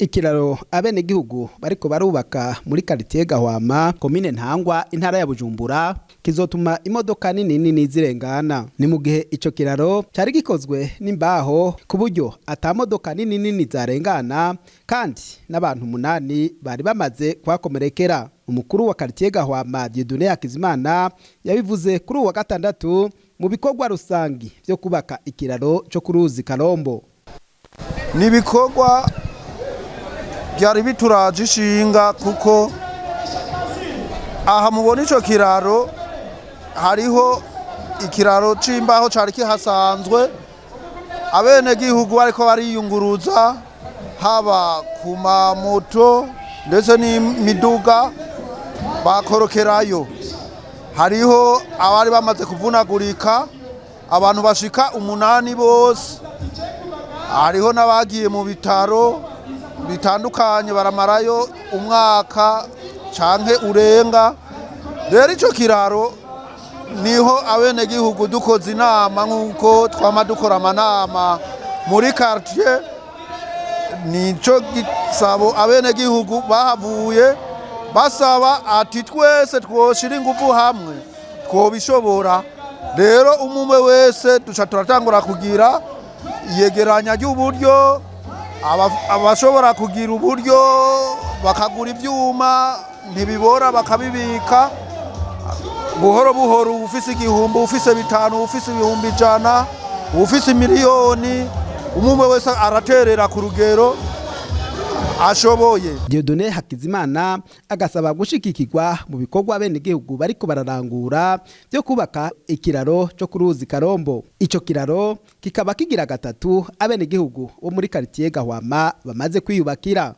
Ikiraro abenegihugu bariko barubaka muri karitiye Gahwama, komine Ntahangwa, intara ya Bujumbura, kizotuma imodoka nini nini zirengana. Ni mu gihe ico kiraro cari gikozwe n'imbaho ku buryo ata modoka nini nini zarengana, kandi n'abantu 8 bari bamaze kuhakomerekera. Umukuru wa karitiye Gahwama, Dieudonné Hakizimana, yabivuze kuri uwa gatandatu mu bikorwa rusangi vyo kubaka ikiraro co ku ruzi Karombo. Ni ibikorwa byari bituraje ishinga, kuko aha mubona ico kiraro, hariho ikiraro c'imbaho cari kihasanzwe. Abenegihugu bariko bariyunguruza, haba ku mamoto ndetse n'imiduga, bakorokerayo. Hariho abari bamaze kuvunagurika, abantu bashika 8 bose. Hariho n'abagiye mu bitaro bitandukanye, baramarayo umwaka canke urenga. Rero ico kiraro niho abenegihugu dukoze inama, nk'uko twama dukora amanama muri quartier, nico gisabo abenegihugu bahavuye basaba ati twese twoshira inguvu hamwe, twobishobora. Rero umumwe wese duca turatangura kugira iyegeranya ry'uburyo. Abashobora kugira uburyo bakagura ivyuma ntibibora, bakabibika buhoro buhoro. Ufise 1000, ufise 5, ufise 100,000, ufise miliyoni, umwe wese araterera ku rugero ashoboye. Dieudonné Hakizimana agasaba gushigikirwa mu bikorwa abenegihugu bariko bararangura vyo kubaka ikiraro co ku ruzi Karombo. Ico kiraro kikaba kigira gatatu abenegihugu bo muri karitiye Gahwama bamaze kwiyubakira.